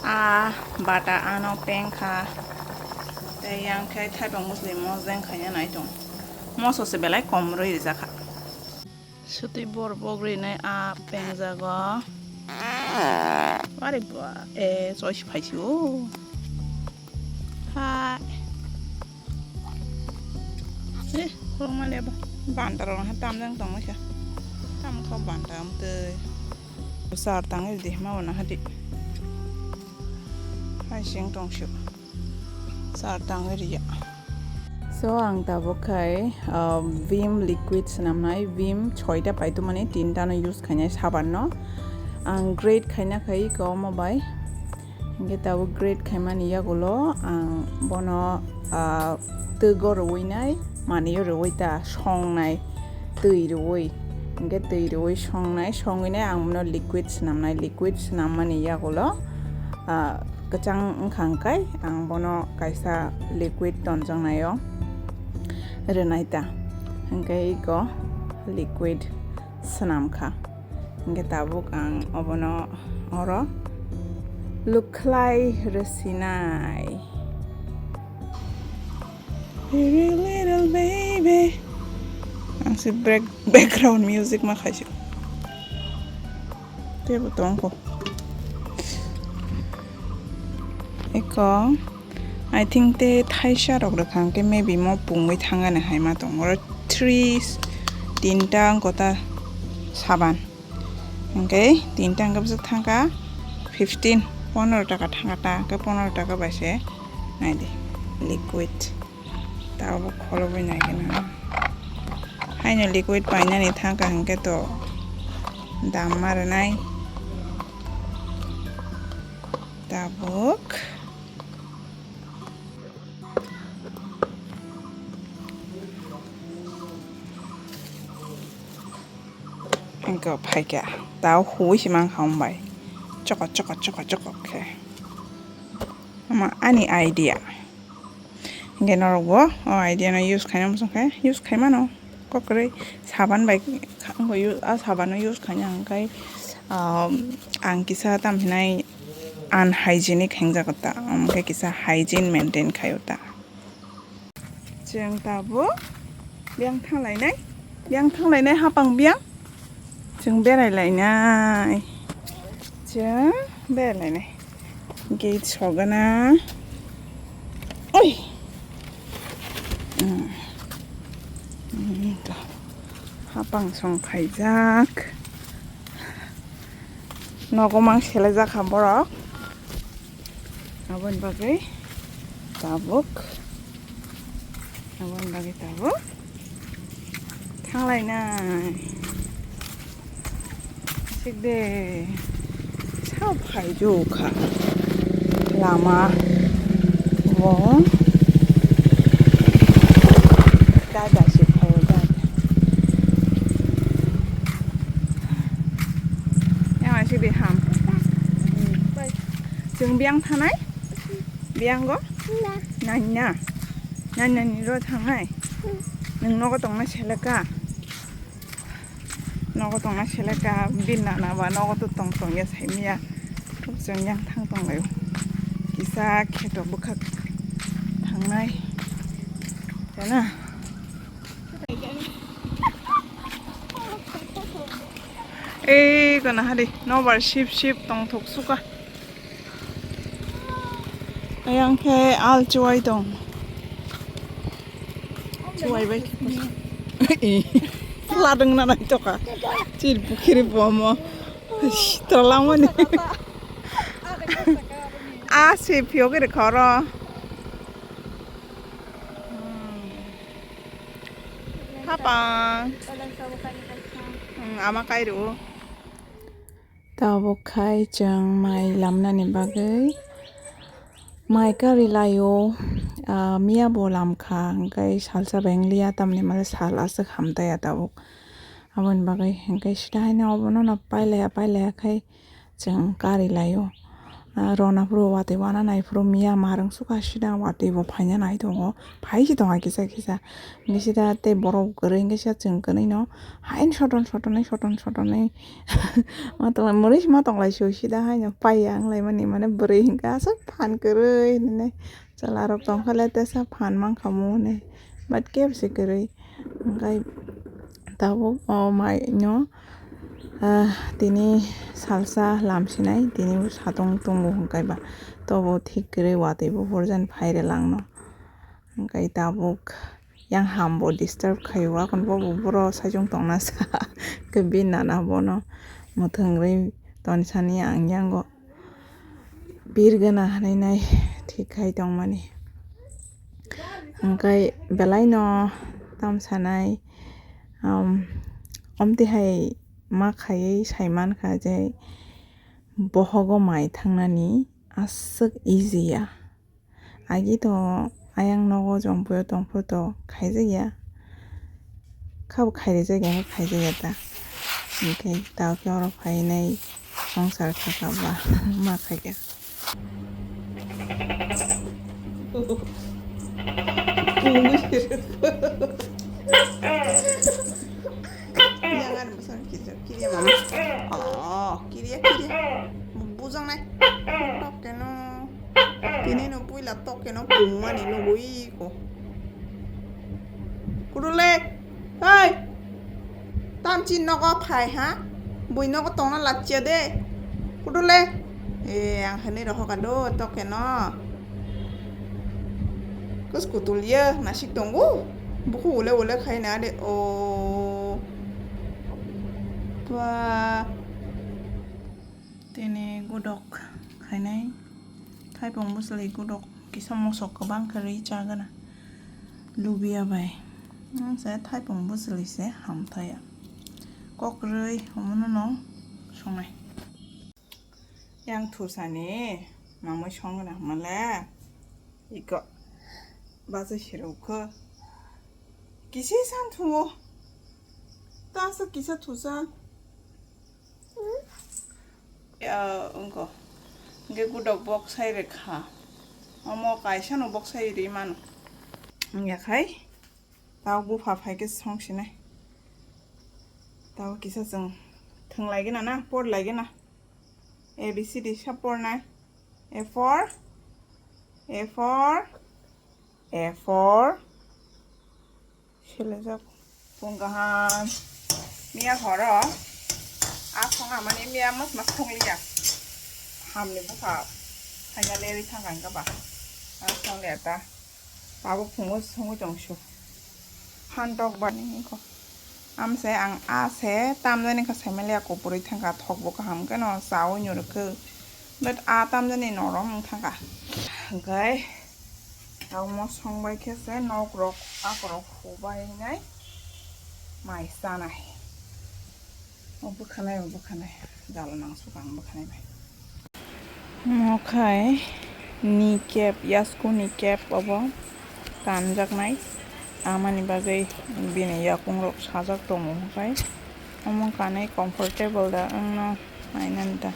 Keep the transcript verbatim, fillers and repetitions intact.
A bata ano peng kha. Tei yang khe thaipang musli mojeng khaina nai tong. Moso se belai kom rwi rijak kha. Sutwi bor bok rinai a pengjago. Are ba, e, choice phaisio. Hai. Eh, khorokma le ba. Banta rok ha tamjang tongmai kha. Tam kha banta amtwi. Sar tangwi di ma wana hadi. Hai sing tong sio. Sar tangwi riya. So, ang tabuk khai, ah, Vim liquid swnamnai, Vim soita paitumani, tinta no use khainai saban no. Ang grate khaina khai iko omo bai. Hingke tabuk grate khaimani yagulo ang bono, ah, twgo rwui nai, manio rwui ta songnai, twi rwui. Hingke twi rwui songnai, songwi nai ang bono liquid swnamnai, liquid swnammani yagulo, ah, kwchang wngkha hingkai ang bono kaisa liquid tonjaknaio rwnai ta. Hingke iko liquid swnam kha. Hingke tabuk ang obono oro lukhlai rwsinai. Pretty little baby. Ang se break, background music ma khaisio. Tebo tongkho. Eko, I think te thaisa rok rwkha hwnkhe maybe mo pungwi thangani hai ma tongo. Oro three, tinta wngkha ta saban. Hwnkhe tinta hwnkhe bwswk thangkha fifteen, pondro taka thangkha ta, hwnkhe pondro taka bai se naidi liquid. Tabuk kholobwi nai gana. Haino liquid painani thangkha hwnkhe to dam ma rwnai. Tabuk. Engko phaikha. Tao huwi se mankha hwnbai. Chokot, chokot, chokot, chokot khe. Ama ani idea. Hingke norokbo o idea no use khaina muchung khe use khaimano. Kokrwi saban bai kha-, wngkha u-, a saban no use khaina hwnkhe, ah, ang kisa tam hinai unhygienic hingjak ta, hwnkhe kisa hygiene maintain khaio ta. Chwng tabuk biyang thanglainai, biyang thanglainai hapang biyang. Chwng berai lainai. Chwng berai lainai. Gate sogana. Oi. Hmm. Hmm, to. Hapang song phaijak. Nogo mang selai jak ha borok. Aboni bagwi tabuk. Aboni bagwi tabuk. Thanglainai. Asik de. Sao phai jokha. Lama. Bo. Dada se phai dada. Yang asik de ham. Chwng biyang thanai? Biyango? Na. Nanya. Nanya ni ro thangnai? Hmm. Nwng nogo tongna seleka? Nogo tongna seleka, bin nana ba nogo to tong tong ya saimya. Chwng yang thang tong layo. Kisa kheto bwkhak thangnai. Jana? Ei, kono hari nobar sip sip tong thok suka. Ayang khe al chuwai tong. Chuwai bai khe. Ladwng na nai toka. Chir pukhiri bomo. Tola mani. A se phiyok ri khoro. Hapang. Hmm, ama kai ru. Tabuk khai chwng mai lamnani bagwi mai kari laio, ah, miya bo lamkha, hwnkhe salsa beng liya, tamni male sal aswk hamtaya tabuk. Aboni bagwi hwnkhe sida haino obono no pailaiya, pailaiya khai chwng kari laio. Ah, rona phuru watwi wana nai phuru miya marwng sukha sida watwi bo phaina nai tongo. Phai si tongo kisa kisa. Hingke sida tei borok kwrwi hingke sida chwng kwnwi no haino soton sotonwi, soton sotonwi ma tong, mwrwi ma tong lai sio sida haino paiya wng lai mani, mane bwrwi hingke aswk phan kwrwi hinwi. Chwla rok tong kha le tesa phan mankha mo hinwi, but kebo se kwrwi. Hingke tabuk o mai no, ah, tini salsa lam sinai, tini bo satong tongo hingke ba tobo thik kwrwi watwi bo hurjani phaire langno. Hingke tabuk yang ham bo disturb khaio, akon bo bo boro saichung tongna sa khe bini nana bono mwthangwi tonsani ang yango. Bir gana hinwi nai thik khai tongmani. Hingke belai no tam sanai, um, omtwi hai ma khaiwi sai mankha je bohogo mai thangnani aswk easy ya. Agi to ayang nogo jompuyo tongphuru to khaijakya. Khabo khairijak ya, khaijakya ta. Hingke tao khe oro phainai songsar khaka ba ma khaikha. Yang ada besar kita kiri mama. Oh, kiri ya kiri. Bujang nai. Tok keno. Tini no puila tok keno pungmani nugui ko. Kudule. Hei. Tamchi nogo phai ha. Bui nogo tongna lachia de. Kudule. E ang hani roho kado tok keno. Kus kutul ye nasik tongo. Buku ule ule khai na de o. Ba. Tini gudok khainai thaipung bwswlwi gudok kisa mosok kwbang khe rwi chagana lubia bai. Ang se thaipung bwswlwi se hamthaya. Kok rwi omono no songnai. Yang thusani mamui songna hwnmale iko bachai sirokho kisi san thuo ta sa kisa thusa. Ya, wngkha. Hingke gudok boksai rwkha. Omo kaisa no boksai rwi mano. Wngya khai. Tao bupha phai khe song sinai. Tao kisa chwng thwng lai gana na, por lai gana. A B C D sa por nai. A for, A for, A for. Selejak. Pung kaham. Miya horo. A song amani miya mas mas song liya. Hamni bukha. Hanya lewi thang ang kaba. A song liya ta. Abo phungo songwi tong su. Phan tok bani ko. Am se ang a se tam jani ka sai maliya ko puri thang ka thok bo kaham keno sa o nyor khe. But a tam jani norom thang ka. Hingkai. Tamo songbai khe se nok rok, ak rok hubai nai mai chanai. O bwkhanai, o bwkhanai. Jala nang sukang bwkhanai bai. Mo khai ni kep, yasku ni kep obo tanjaknai. Amani bagwi bini yakung rok sajak tongo khai. Omo kanai comfortable da wngno nainani da.